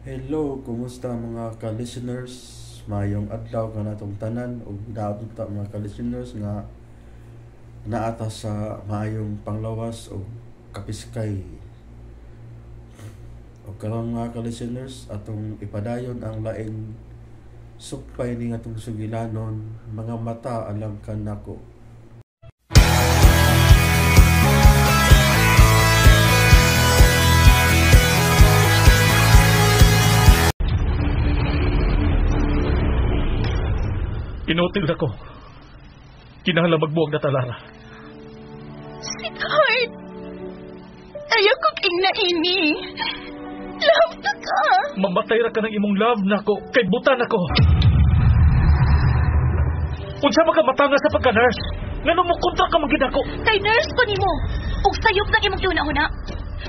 Hello, kumusta mga ka-listeners? Mayong adlaw kanatong tanan ug daot ta mga ka-listeners nga naata sa maayong panglawas o kapiskay. Og karon mga ka-listeners, atong ipadayon ang laing supay ni atong sugilanon, mga mata alang kanako. Inutil na ko. Kinahanglan magbuwag na talara. Sweetheart, ayaw kong ingna ini. Love na ka. Mamatay ra ka ng imong love nako kay butan ako. Unsa man ka matanga sa pagka-nurse? Ngano mo kontra ka man gid ako? Kay nurse ko nimo. Ug sayop ng imong gihuna-huna.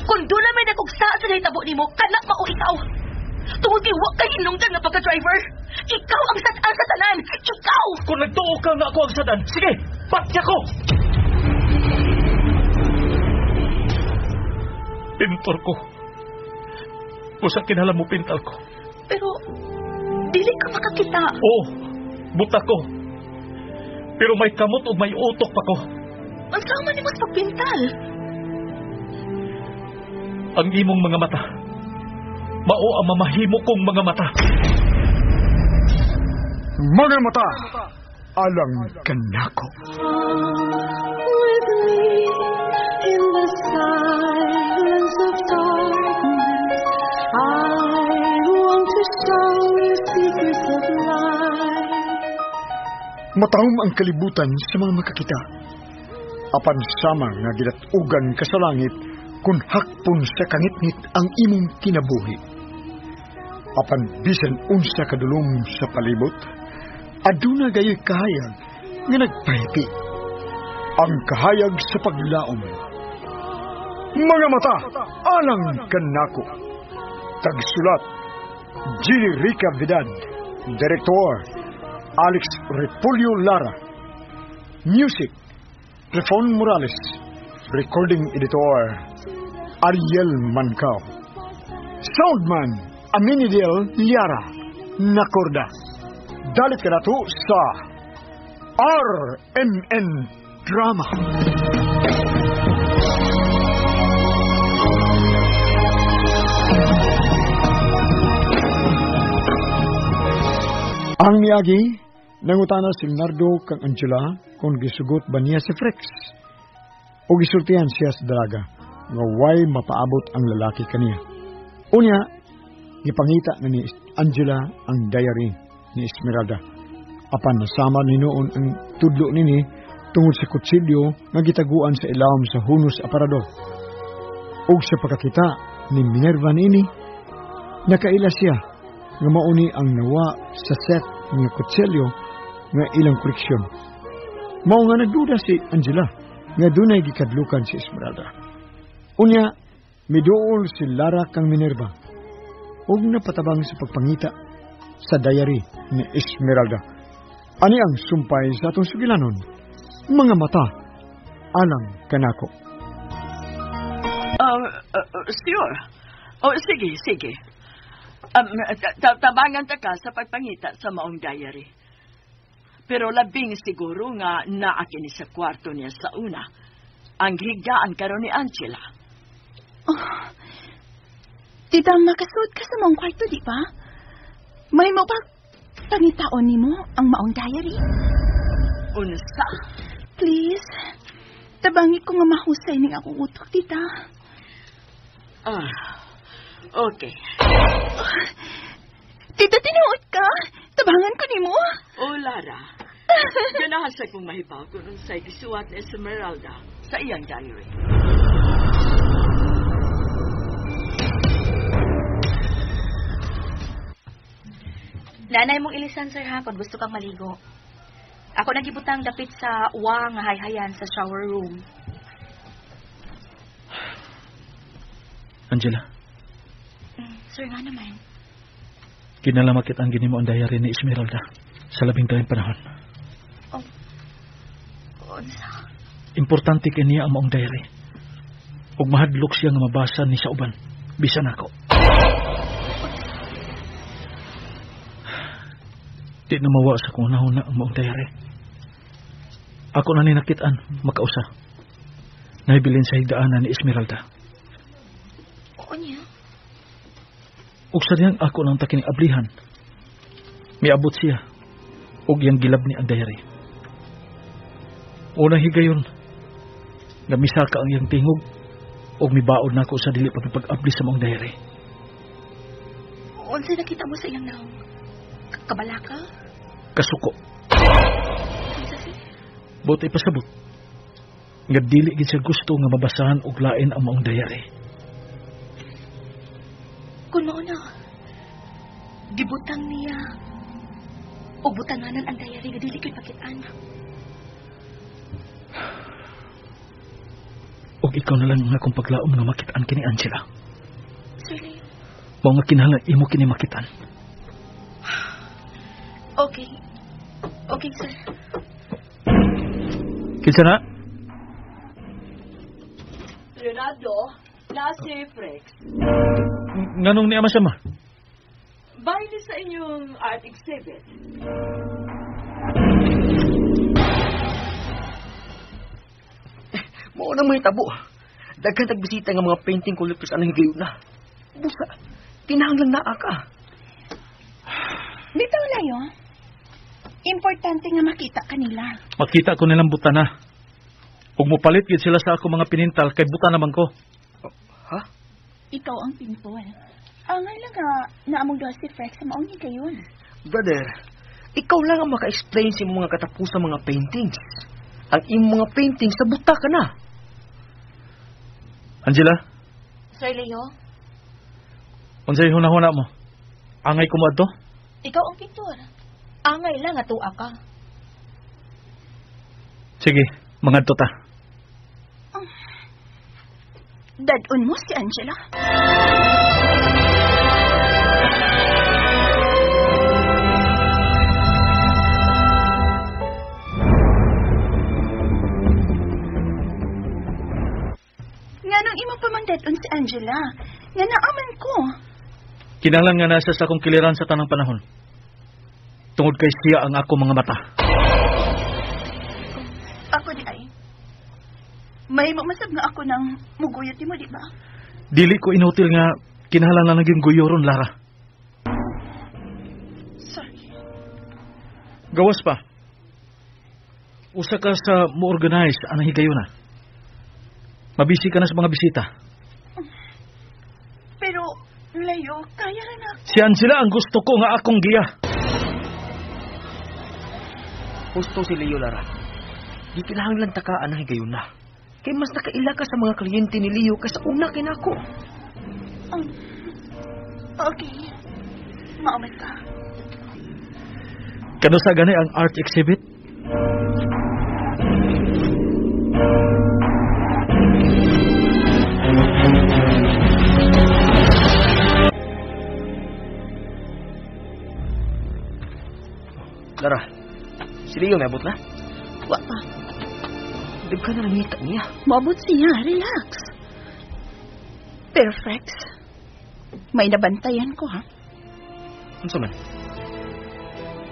Kung doon na may nagugsa sa nahitabo nimo, kanak mao ikaw. Tungod kay wa kay hinungdan nga pagka-driver. Ikaw ang sad-an sa tanan. Ikaw! Kung nagtuo ka nga ako ang sad-an, sige, patya ko! Pintor ko. Usa kinahanglan mo pintal ko. Pero, dili ka makakita. Oo, buta ko. Pero may kamot o may utok pa ko. Ang sama nimo sa pagpintal? Ang imong mga mata. Mao ang mamahimo kong mga mata. Mga mata, alang kanako. With me in the silence of darkness, I want to show you secrets of life. Matahom ang kalibutan sa mga makakita. Apan sama nga gidatugan ka sa langit, kung hakpon sa kangitngit ang imong kinabuhi. Apan bisan unsa kadulom sa palibot, aduna gayoy kahayag nga nagpahipi. Ang kahayag sa paglaom. Mga mata, alang kanako. Tagsulat, Gini Rica Vidad. Director, Alex Repolyo Lara. Music, Clifon Morales. Recording Editor, Ariel Mancao. Soundman, Aminidel Liara. Nakorda. Dalit ka na to sa RMN Drama. Ang niagi, nangutana si Leonardo kang Angela kung gisugot ba niya si Frex. O gisultihan siya sa dalaga nga way mapaabot ang lalaki kaniya. Unya, gipangita na ni Angela ang diary ni Esmeralda. Apan nasama ni noon ang tudlo nini tungod sa kutsilyo nga gitaguan sa ilawom sa hunos aparador. Ug sa pagkakita ni Minerva nini, nakaila siya nga mauni ang nawa sa set nga kutsilyo nga ilang koleksyon. Mao nga nagduda si Angela nga dunay gikadlukan si Esmeralda. Unya, miduol si Lara kang Minerva ug napatabang sa pagpangita sa diary ni Esmeralda. Ani ang sumpay sa atong sugilanon, mga mata, alang kanako. Sure. Oh, sige, sige. Tabangan ta ka sa pagpangita sa maong diary. Pero labing siguro nga naa kini sa kwarto niya sa una. Ang higaan karon ni Angela. Oh, tita, makasuod ka sa maong kwarto, di ba? May mo ba pangitaon nimo ang maong diary? Unsa? Please, tabangi ko nga mahusay ning akong utok, tita. Ah, okay. Oh, tita, tinuod ka. Tabangan ko nimo. Oh, Lara. Ganahan sa kong mahibaw kung unsay gisuwat ni Esmeralda sa iyang diary. Nanay mong ilisan, sir, ha, kung gusto kang maligo. Ako nagibutang dapit sa uwa nga hayhayan sa shower room. Angela. Sir, nga naman. Kinalamakit ang ginimo ang diary ni Esmeralda sa labing daling panahon. Oh, unsa? Importante kay niya ang maong diary. Ug mahadlok siya nga mabasa ni sa uban. Bisan ako. Di na mawa sa kong nahuna ang maong diary. Ako na ninakitaan, makausa. Nahibilin sa higdaanan ni Esmeralda. Oo niya. Ug sa diyang ako nang takining ablihan. Miabot siya. Ug iyang gilab ni ang diary. Unang higayon, nga misaka ang iyang tingog ug mibaod nako sa dili pagpag-abli sa maong diary. Unsay nakita mo sa iyang naong? Kabalaka? Kasuko. Unsa si? Buti pasabot. Nga dili gid siya gusto nga mabasahan og lain ang maong diary. Kung mao na, gibutang niya o butanganan ang diary nga dili ko'y pakitaan. Og ikaw na lang ang akong paglaom nga makitaan kini Angela. Sir Leo. Mao nga kinahanglan imo kini makitaan. Okay. Okay, sir. Kinsa na? Leonardo, na si Frex. Nganong niya siya ma? Baile sa inyong art exhibit. Mao nang mahitabo. Daghan tagbisita nga mga painting collectors anang higayon na. Busa, kinahanglan naa ka. Bitaw layo. Importante nga makita kanila. Makita ko nilang butana. Ug mopalit gid sila sa ako mga pinintal kay buta naman ko. Ha? Ikaw ang pintol. Angay lang nga naamong duha si Frex sa maong higayon. Brother, ikaw lang ang maka-explain sa imong mga katapusang mga paintings. Ang imong mga paintings sa buta ka na. Angela, Sir Leo, unsay hunahuna mo? Angay ko mo adto? ikaw ang pintor. Angay lang nga tuwa ka. Sige, mangadto ta. Dadon mo si Angela. Nganong imo pa mang dadon si Angela? Nga naaman ko. Kinahanglan nga nasa sa akong kiliran sa tanang panahon. Tungod kay siya ang ako mga mata. Ako di ay. May mamasab nga ako ng muguyot nimo, di ba? Dili ko inutil nga kinahanglan na naging guyoron, Lara. Sorry. Gawas pa. Usa ka sa mo-organize anang higayuna. Mabisi ka na sa mga bisita. Pero, Leo, kaya ra na. Si Angela ang gusto ko nga akong giya. Husto si Leo, Lara. Di kinahanglan ta ka anang higayon na. Kay mas nakaila ka sa mga kliyente ni Leo kaysa una kinako. Okay. Maamad ka. Kanusa gani ang art exhibit? Lara, si Leo may abot na? Wa pa. Daghan na nangita niya. Maabot siya. Relax. Pero, Frex, may nabantayan ko, ha? Unsa man?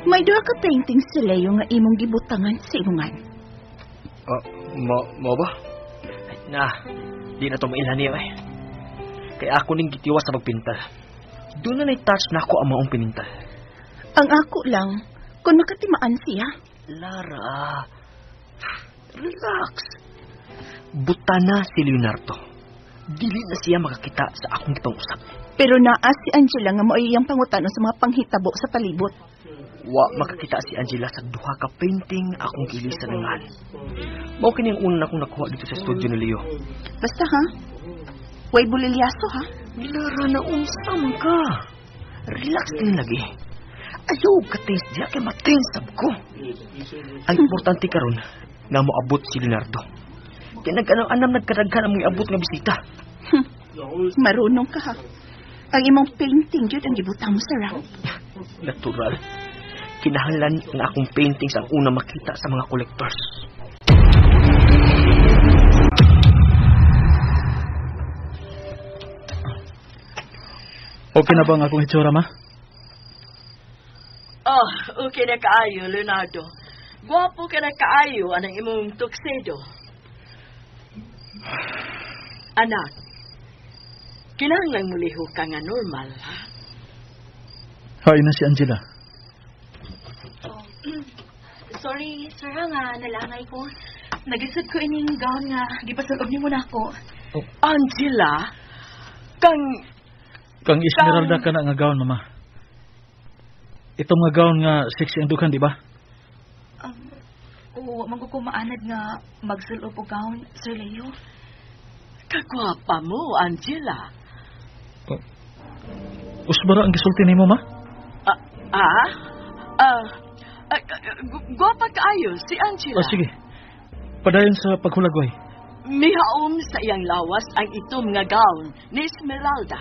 May duha ka painting si Leo nga imong gibutangan sa imungan. Mo ba? Na, di na to mailhan niya eh. Kaya ako ning gitiwas sa pagpintal. Doon na touch na ako ang maong pinintal. Ang ako lang, kung makatimaan siya. Lara, relax. Buta na si Leonardo. Dili na siya makakita sa akong gipang-usap. Pero naa si Angela nga mao'y iyang pangutano sa mga panghitabo sa palibot. Wa makakita si Angela sa duha ka painting akong gilisan ngan. Mao kini ang una akong nakuha dito sa studio ni Leo. Basta ha, way bulilyaso ha. Lara, naunsa man ka. Relax din lagi. Ayaw ka taste diya kay matensab ko. Ang importante karon nga moabot si Leonardo. Kay nag-anam-anam nagkadaghan ang mga abot nga bisita. Marunong ka ha. Ang imong painting jud ang gibutang mo sa ramp. Natural. Kinahanglan nga akong paintings ang una makita sa mga collectors. Okay na ba ang akong itsura, ma? Oh, okay na kaayo, Leonardo. Gwapo ka na kaayo anang imong tuxedo. Anak, kinahanglan muliho ka nga normal, ha? Hain na si Angela. Oh, sorry, sir, ha, nga nalangay ko. Nagisod ko ining gown nga gipasulob nimo na ako. Angela, kang Kang Esmeralda ka na nga gown, mama. Itong nga gown nga sexy ang dughan, di ba? Oo, man ko maanad nga magsulob og gown, Sir Leo. Kagwapa mo, Angela. Usbara ang gisulti nimo, ma? Gwapa kaayo si Angela. Oh, sige. Padayon sa paghulagway. Mihaom sa iyang lawas ang itom nga gown ni Esmeralda.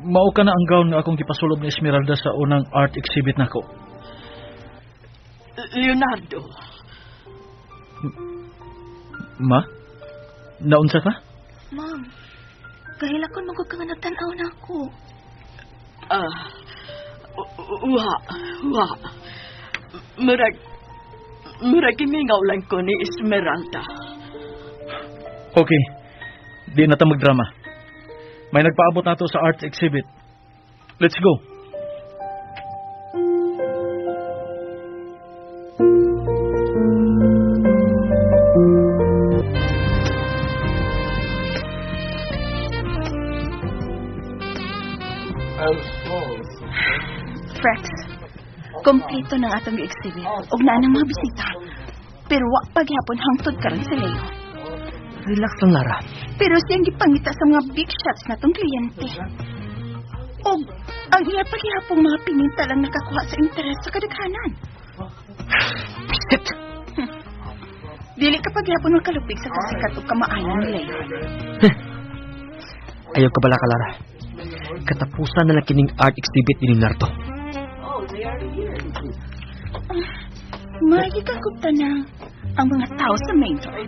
Mao ka na ang gown nga akong gipasulob ni Esmeralda sa unang art exhibit nako. Leonardo. Ma? Naunsa ka? Ma'am, kahilakon man ko ka nga nagtan-aw na ako. Uha, uha. Murag gimingaw lang ko ni Esmeralda. Okay. Di na ta magdrama. May nagpaabot na to sa art exhibit. Let's go. Frex, kompleto ng atong exhibit ug naa ng mga bisita. Pero wa paghapon hangtod karon si Leo. Relax lang, Lara. Pero siyang gipangita sa mga big shots na tong kliyente. Og ang iya paghihapong mga pininta lang nakakuha sa interes sa kadaghanan. Shit! Dili ka paghihapon makalupig sa kasikat ug kamaayon ni Leo. Ayaw ka bala ka, Lara. Katapusan na lang kining art exhibit ni Leonardo. Magikakupta na ang mga tao sa main door.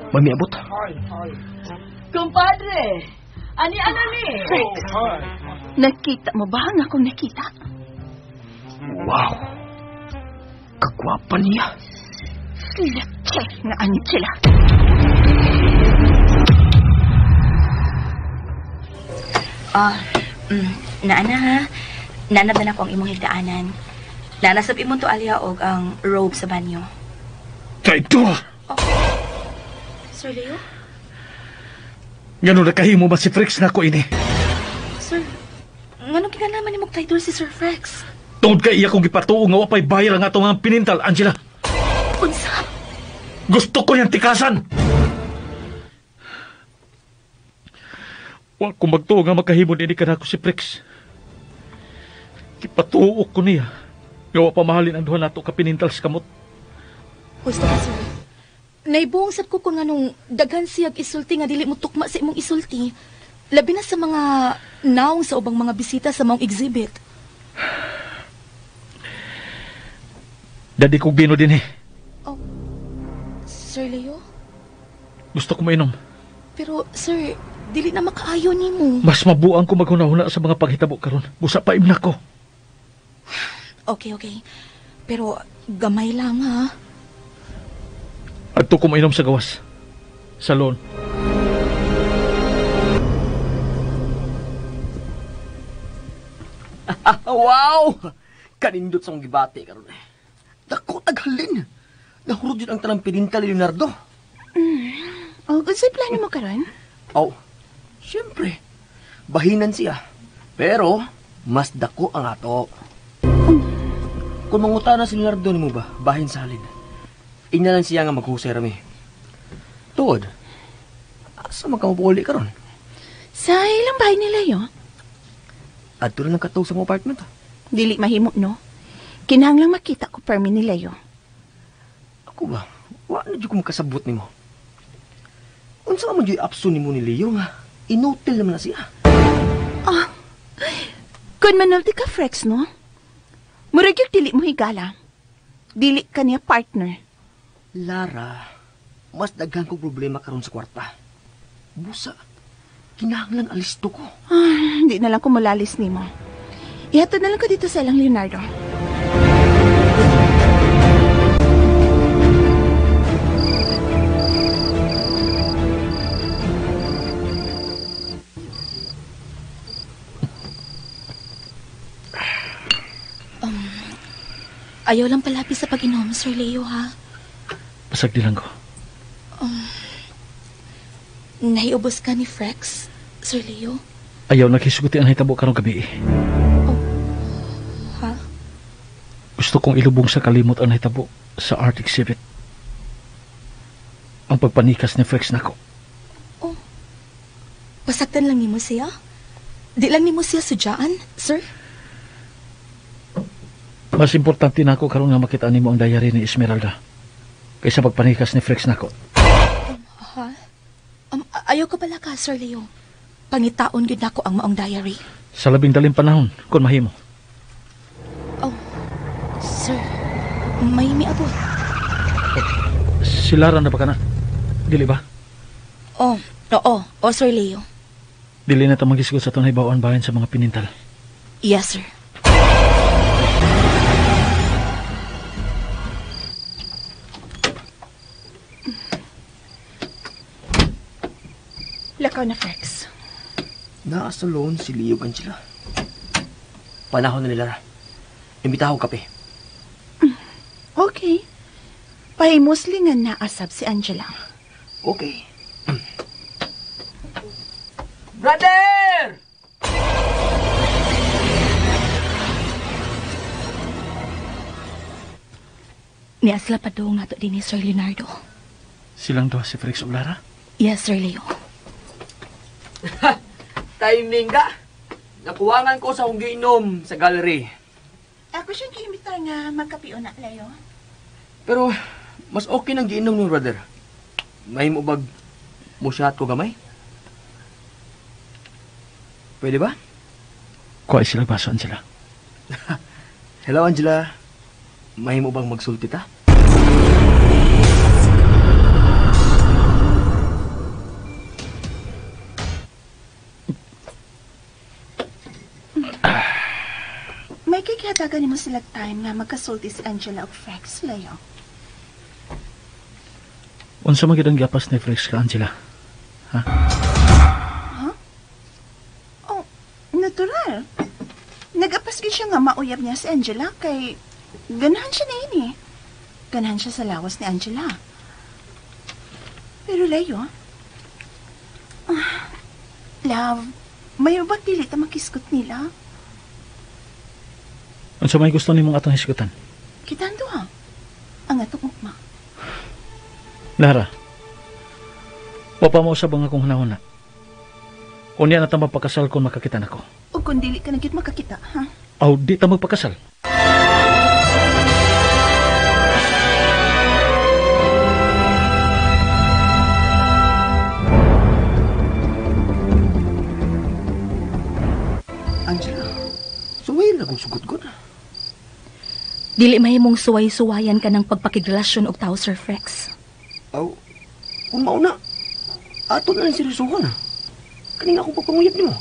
Mamiabot. Kumpadre, ani ano ni? Frex, nakita mo ba ang akong nakita? Wow! Kagwapa niya. Leche nga Angela. Naana ha. Naanad na ako ang imong higdaanan. Naana sab imong tualya og ang robe sa banyo. Traidor! Oh. Sir Leo? Ngano nakahimo ba si Frex na ko ini? Sir, ngano kinalaman ni traidor si Sir Frex? Tungod kay iya kong gipatuo nga wapay bayar ang atong ang pinintal, Angela. Unsa? Gusto ko niyang tikasan. Wa ko magtuo nga makahimo dinhi kanako si Frex. Gipatuo ko niya nga wa pa mahalin ang duha nato ka pinintal sa kamot. Gusto ka, sir. Naibuong sad ko kung anong daghan siyag isulti nga dili mo tukma sa imong isulti. Labi na sa mga naong sa ubang mga bisita sa maong exhibit. Dadi kog bino din eh. Oh, Sir Leo? Gusto ko mainom. Pero, sir, dili na makaayo nimo. Mas mabuang ko maghuna-huna sa mga paghitabo karon. Busa pa imna ko. Okay, okay. Pero gamay lang ha. Adto ko mainom sa gawas. Salon. Wow! Kanindot sa akong gibati karon eh. Dako taghalin. Nahurot yun ang tanang pinintal ni Leonardo. Oh, unsay plano mo karon? Oh, siyempre. Bahinan siya. Pero, mas dako ang ato. Kung mangutana si Leonardo nimo ba, bahin sa halin. Inya lang siya nga maghusay rami. Tuod, asa man ka mapuli karon? Sa ilang bahay nila yo? Adto na lang katog sa mga apartment. Dili mahimo, no? Kinahanglang makita ko permi ni Leo. Ako ba? Wa na jud ko makasabot nimo. Unsa man jud apso nimo ni Leo nga? Inutil naman na siya. Ah. Kun manulti ka, Frex, no? Murag yung dili mo higala. Dili ka niya partner. Lara, mas daghan kong problema karon sa kwarta. Busa, kinahanglan alisto ko. Ah, hindi na lang ko mulalis nimo. Ihatod na lang ko dito sa ilang Leonardo. Ayaw lang palapi sa pag-inom, Sir Leo, ha? Pasag di lang ko. Nahiubos ka ni Frex, Sir Leo? Ayaw nakisuguti ang hitabo karong gabi. Ha? Gusto kong ilubong sa kalimot ang nahitabo sa art exhibit. Ang pagpanikas ni Frex nako. Oh. Pasaktan lang nimo siya? Di lang nimo siya sudyaan, sir? Mas importante nako karon nga makita nimo ang diary ni Esmeralda kaysa pagpanikas ni Frex nako. Ha? Ayaw ko pala ka, Sir Leo. Pangitaon gyud nako ang maong diary. Sa labing daling panahon, kung mahimo. Oh, sir, may miabot. Si Lara na ba ka na? Dili ba? Oh, oo, oh, Sir Leo. Dili na ta magisgot sa tunay bawaan bahin sa mga pinintal. Yes, sir. Lakaw na, Frex. Naa sa loan si Leo Angela. Panahon na ni Lara. Imbitahan ko kape. Okay. Pahimusli nga naasab si Angela. Okay. Brother! Niasla pa doon nga to din ni Sir Leonardo. Silang duha si Frex ug Lara? Yes, Sir Leo. Timing ka! Nakuwangan ko sa akong giinom sa gallery. Ako siyang giimbitar nga magkapion na, Leo. Pero mas okay nang giinom ni brother. May mo bag musyat ko gamay? Pwede ba? Kuha sila baso, Angela. Hello, Angela. May mo bang magsulti ta? May kikihatagan nimo sila time nga magkasulti si Angela og Frex, Leo. Unsa man gid ang giapas ni Frex ka, Angela? Ha? Huh? Oh, natural. Nag-apas gid siya nga mauyab niya si Angela kay ganahan siya niini. Ganahan siya sa lawas ni Angela. Pero Leo, love, mayo bang dili ta makiskot nila? Unsa may gusto nimong atong hisgutan? Kitang duha. Ang atong ugma. Lara, wa pa mausab ang akong hunahuna. Unya na ta magpakasal kung makakita nako. O kung dili ka na gyud makakita, ha? Aw, di ta magpakasal. Angela, suway na kung sugot-gut. Dili mahimong suway-suwayan ka ng pagpakigrelasyon og tao, Sir Frex. Aw, kung mauna, ato na lang seryosohan, ha? Kaning akong pagpanguyab nimo.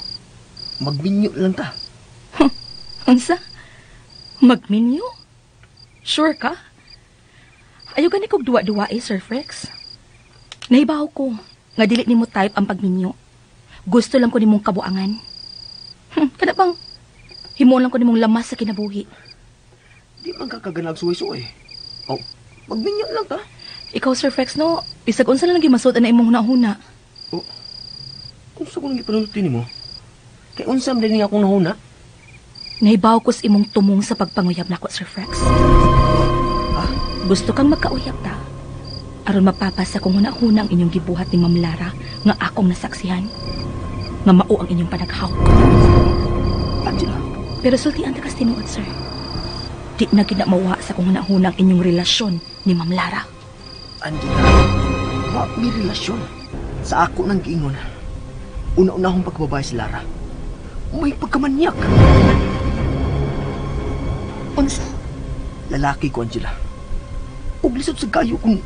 Magminyo lang ta. Unsa? Magminyo? Sure ka? Ayaw gani kog duwa-duwa eh, Sir Frex. Nahibaw ko nga dili nimo type ang pagminyo. Gusto lang ko nimong kabuangan. Kada bang himuon lang ko nimong lamas sa kinabuhi. Di man ka kaganag suway-suway. Oh, magminyo lang ta. Ikaw, Sir Frex, no? Bisag unsa na lang gimasud na imong hunahuna. Oh, unsa ko nang gipanulti nimo? Kay unsa man din akong nahuna? Nahibaw ko sa imong tumong sa pagpanguyab nako, Sir Frex. Ha? Gusto kang magkauyab ta? Aron mapapasa kung hunahuna ang inyong gibuhat ni Ma'am Lara nga akong nasaksihan. Nga mao ang inyong panaghawk. Angela. Pero sultian ta kas tinuod, sir. Di na gid na mawa sa kung hunahuna ang inyong relasyon ni Ma'am Lara. Angela, wa mi relasyon. Sa ako nang giingon. Una-una akong pagbabae si Lara. May pagkamanyak. Unsa? Lalaki ko, Angela. Ug lisod sa gayo kung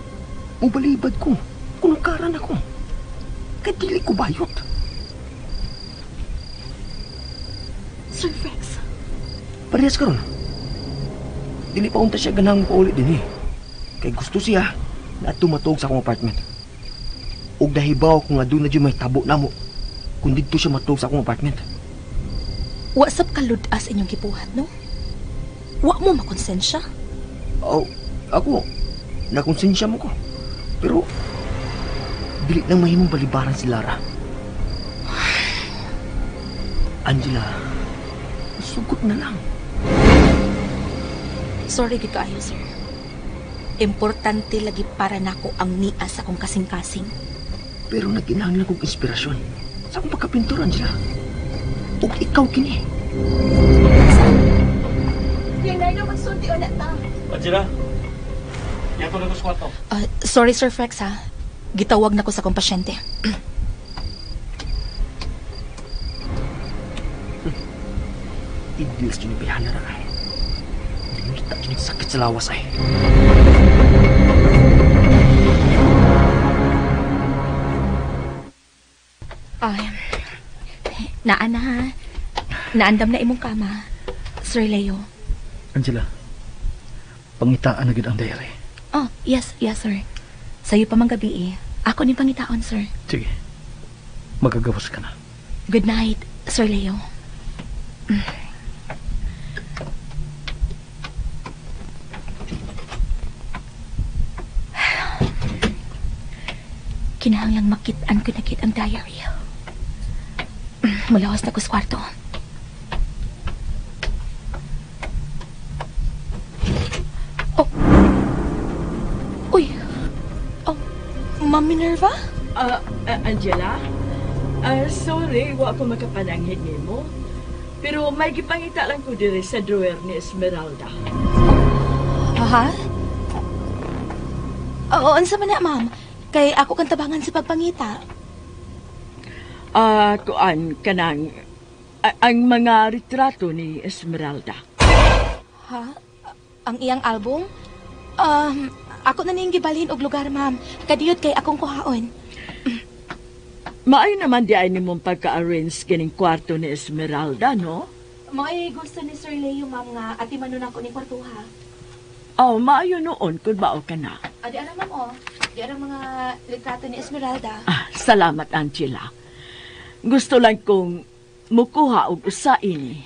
mubalibad ko. Kunukaran ako. Kay dili ko bayot. Sir Frex, Parehas karon. Dili pa unta siya ganang pauli din eh. Kay gusto siya na tumatog sa akong apartment. Og nahibaw ko nga doon na dyan may tabo namo kung didto siya matug sa akong apartment. Wa sab kaludas inyong gibuhat, no? Wa mo makonsensya? Oh, ako, nakonsensya mo ko. Pero, dili nang mahimong balibaran si Lara. Angela, sugot na lang. Sorry gid kaayo, sir. Importante lagi para nako ang nia sa akong kasing-kasing. Pero nagkinahanglan kong inspirasyon sa akong pagkapintor, Angela. Ug ikaw kini. Leonardo, magsulti o na ta. Angela, yato na ko sa kwarto. Sorry, Sir Frex, ha. Gitawag na ko sa akong pasyente. Idlis yun yung bihana na ay. Nangita yun yung sakit sa lawas ay. Ay, naa na ha. Naandam na imong kama, Sir Leo. Angela, pangitaan na gid ang diary. Oh, yes, yes, sir. Sa'yo pa mang gabi eh. Ako ni pangitaon, sir. Sige, magagawas ka na. Good night, Sir Leo. Kinahanglang makit-an ko na gid ang diary. Mulawas na ko sa kwarto. Oh. Uy. Oh, Ma'am Minerva? Angela? Sorry, wa ko makapananghid nimo. Pero may gipangita lang ko diri sa drawer ni Esmeralda. Ha? Oo, unsa man na, ma'am? Kay ako kang tabangan sa pagpangita. Kuan kanang ang mga retrato ni Esmeralda. Ha? Ang iyang album? Ako na ning gibalhin og lugar, ma'am. Kadiyot kay akong kuhaon. Maayo naman di ay nimong pagka-arrange kining kwarto ni Esmeralda, no? Mao'y gusto ni Sir Leo, ma'am, nga ati manon ako ni kwartuha. Oh, maayo noon kung mao ka na. Di ara, ma'am, oh. Di ara mga litrato ni Esmeralda. Salamat, Angela. Gusto lang kong mukuha og usa ini.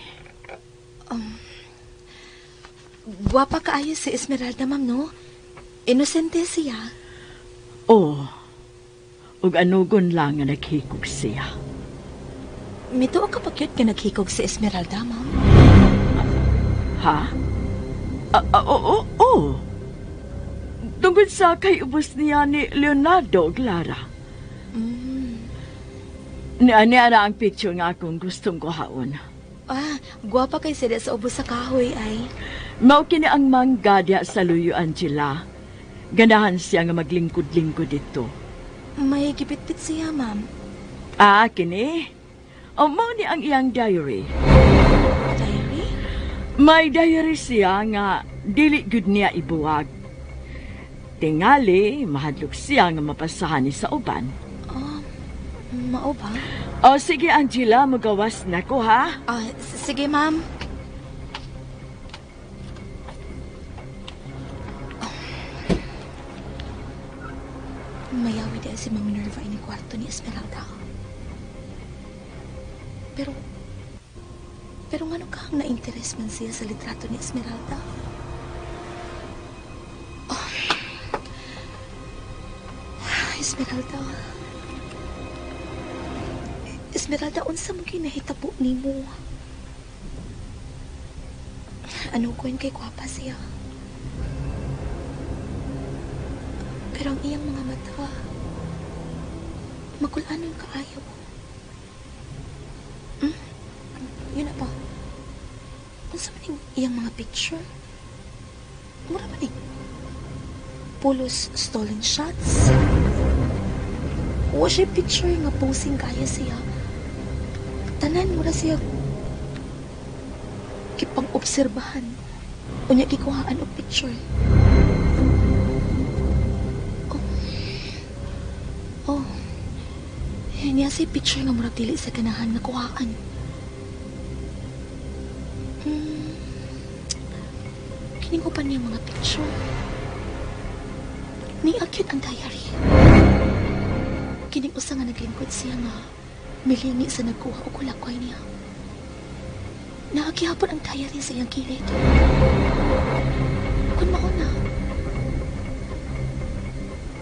Gwapa kaayo si Esmeralda, ma'am, no? Inosente siya. Oh. Ug anugon lang nga naghikog siya. Mituo ka pa cute nga naghikog si Esmeralda, ma'am? Ha? Oo. Tungkol sa kay ubos niya ni Leonardo ug Lara. Niya na ang picture nga akong gustong kuhaon. Gwapa kay sila sa ubos sa kahoy ay. Mao kini ang mangga diha sa luyo, Angela. Ganahan siya nga maglingkod-lingkod dito. May gipitpit siya, ma'am. Kini? O, mao ni ang iyang diary. Diary? May diary siya nga dili gud niya ibuwag. Tingali, mahadlok siya nga mapasahan ni sa uban. Oh, mao ba? O, sige, Angela, magawas na ko, ha? Sige, ma'am. Mayawi din si Ma'am Minerva ini kwarto ni Esmeralda. Pero ngano ka ang na-interest man siya sa litrato ni Esmeralda? Oh. Esmeralda. Esmeralda, unsa mo ginahitabo nimo? Ano ko kay gwapa siya? Pero ang iyang mga mata, makulanon kaayo. Yun na pa. Unsa man ning iyang mga picture? Mura man ning pulos stolen shots. Wa siya picture nga posing kaya siya. Tanan mura siya kipang-obserbahan. Unya gikuhaan og picture. Oh. Niya si picture nga murag dili sa ganahan nga kuhaan. kining uban niyang mga picture. Niakyot ang diary. Kining usa nga naglingkod siya nga milingi sa nagkuha og hulakway niya. Naagihapon ang diary sa iyang kilid. Kung mauna,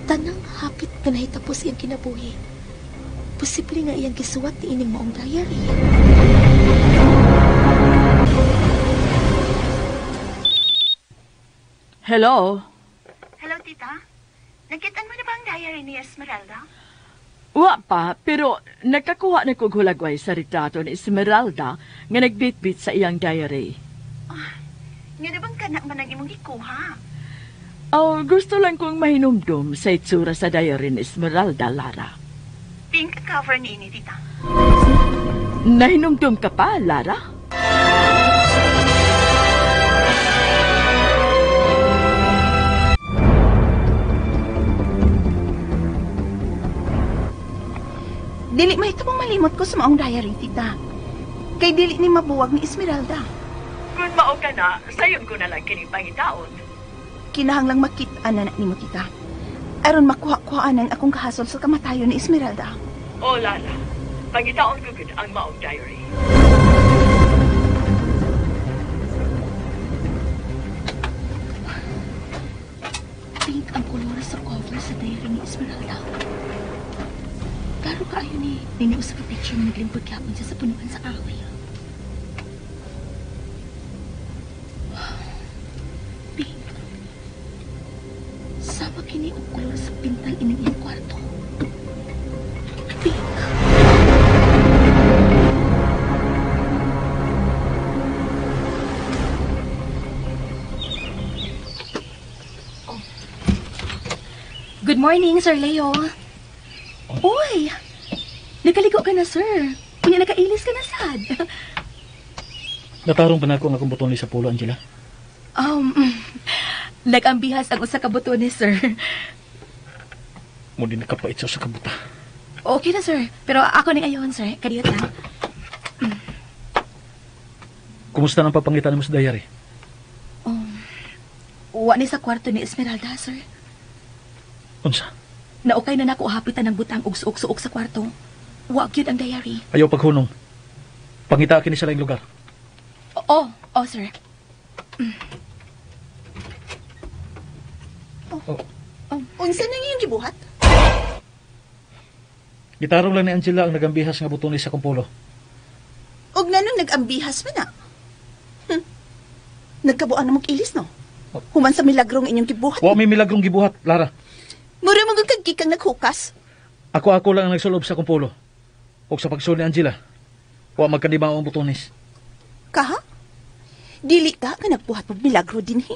tanang hapit nga nahitapos iyang kinabuhi, posible nga iyang gisuwat ni ining maong diary. Hello? Hello, tita. Nakitaan mo na ba ang diary ni Esmeralda? Wa pa, pero nakakuha na kog hulagway sa retrato ni Esmeralda nga nagbitbit sa iyang diary. Nga na bang kanak man ang imong gikuha? Oh, gusto lang kong mahinumdum sa itsura sa diary ni Esmeralda, Lara. Pink cover ni ini, tita. Nahinumdum ka pa, Lara? Dili mahitubong malimot ko sa maong diary, tita. Kay dili ni mabuwag ni Esmeralda. Kung mao ka na, sayon ko na lang kini pangitaon. Kinahanglang makit-an na nimo, tita. Aron makuha-kuhaan ang akong kahasol sa kamatayon ni Esmeralda. O, Lara, pangitaon ko gud ang maong diary. Pink ang kolor sa cover sa diary ni Esmeralda. Klaro kaayo ni nini usa ka picture nga naglingkod gyapon siya sa punuan sa kahoy. Pink. Sama kini og kolor sa pintal ining iyang kwarto. Pink. Oh. Good morning, Sir Leo. Uy! Nakaligo ka na, sir. Kunya nakailis ka na, sad. Natarong pa na ako ang akong butones sa pulo, Angela. Nag-ambihas ang usa ka butones, sir. Muli nakapait sa usa ka buta. Okay na, sir. Pero ako ni ayon, sir. Kadiyot lang. Kumusta nang papangitan mo sa diary? Wa ni sa kwarto ni Esmeralda, sir. Unsa? Naukay na nako hapitan ng butang og suok-suok sa kwarto. Wa gyud ang diary. Ayaw paghunong. Pangita kini sa laing lugar. Oo, oh, sir. Oh. Unsa nang iyong gibuhat? Gitarong lang ni Angela ang nagambihas nga butones sa kumpulo. Og nanong nagambihas man na? Nagkabuan na mong ilis, no? Human sa milagrong inyong gibuhat. Wa may milagrong gibuhat, Lara. Mura mong kagkikang naghukas. Ako-ako lang ang nagsulob sa kumpulo. O sa pagsul ni Angela, wa magkadima ang butones. Kaha? Dili ka nga nagbuhat og milagro dinhi.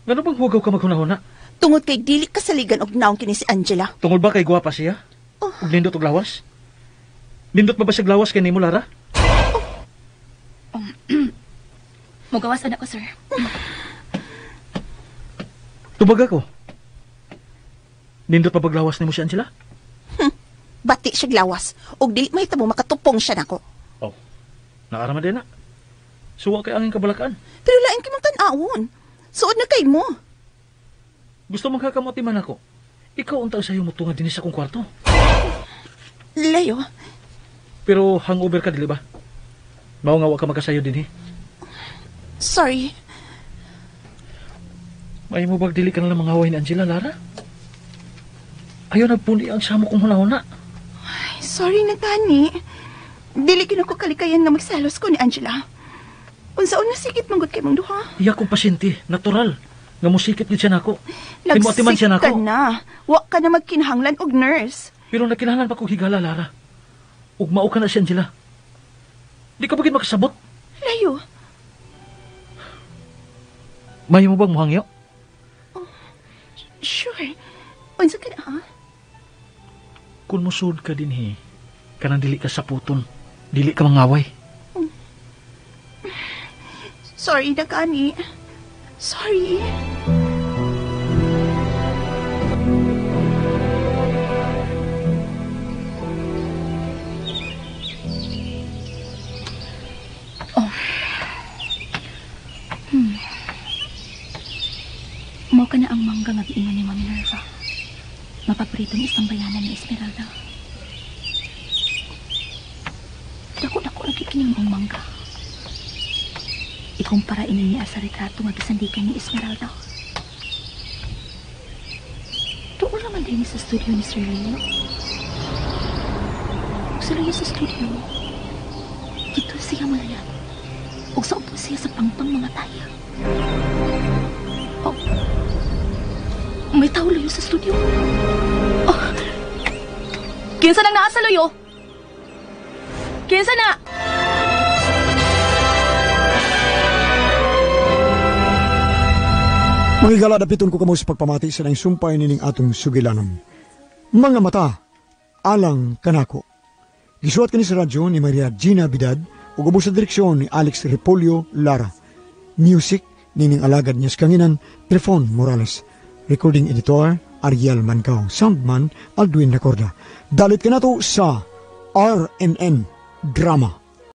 Ngano bang hugaw ka maghunahuna? Tungod kay dili ka saligan og naong kini si Angela. Tungod ba kay gwapa siya? Oh. Ug nindot og lawas? Nindot ba ba siya lawas kay nimo, Lara? Oh. Mugawas anak ko, sir. Tubag ako. Nindot pa paglawas nimo si Angela? Bati siya glawas. Og dili mahitabo makatupong siya nako. Oh. Nakarama din na. Suwa kay angin kabalakaan. Pero lain kay mong tan-awon. Suod na kay mo. Gusto mong kakamuti man ako. Ikaw unta sayo mo tunga dinhi sa akong kwarto. Leo. Pero hangover ka dili ba? Mao nga wa ka makasayo dinhi. Sorry. May mo bag dili ka na lang mangaway ni Angela, Lara? Ayaw na puni ang samo kong hunahuna. Ay, sorry na gani. Dili kinu ko kalikayan nga magselos ko ni Angela. Unsaon nga sikit manggod kay mong duha? Iya kong pasyente, natural. Nga musikit gid siya nako. Nagsikat siya nako. ka na. Wa ka na magkinahanglan og nurse. Pero nakinahanglan pa kog higala, Lara. Ug mao ka na si Angela. Di ka ba gid makasabot? Layo. Mayo mo bang muhangyo? Oh, sure. Unsa ka na, ha? Kung musud ka dinhi, kanang dili ka saputon, dili ka mangaway. Oh. Sorry na kani. Sorry. Oh. mangga nga giingon ni Ma'am Minerva. Mapaborito ni isang bayanan ni Esmeralda. Dako-dako lagi kining maong mangga. Ikumpara ini niya sa retrato nga gisandikan ni Esmeralda. Doon naman din sa studio ni Sir Leo. Ug sa luyo sa studio, dito siya malayat. Ug sa upo siya sa pangpang mga taya. Oh, may tao luyo sa studio. Oh, kinsa nang naa sa luyo? Kinsa na? Mga higala, dapiton ko kamo sa pagpamati sa nang sumpay nining atong sugilanon. Mga mata, alang kanako. Gisuwat kini sa radyo ni Maria Gina Bidad ug ubos sa direksyon ni Alex Repolyo Lara. Music nining alagad niya sa kanginan Trifon Morales. Recording editor Ariel Mancao. Soundman Aldwin Recorda. Dalit kanato sa RMN Drama.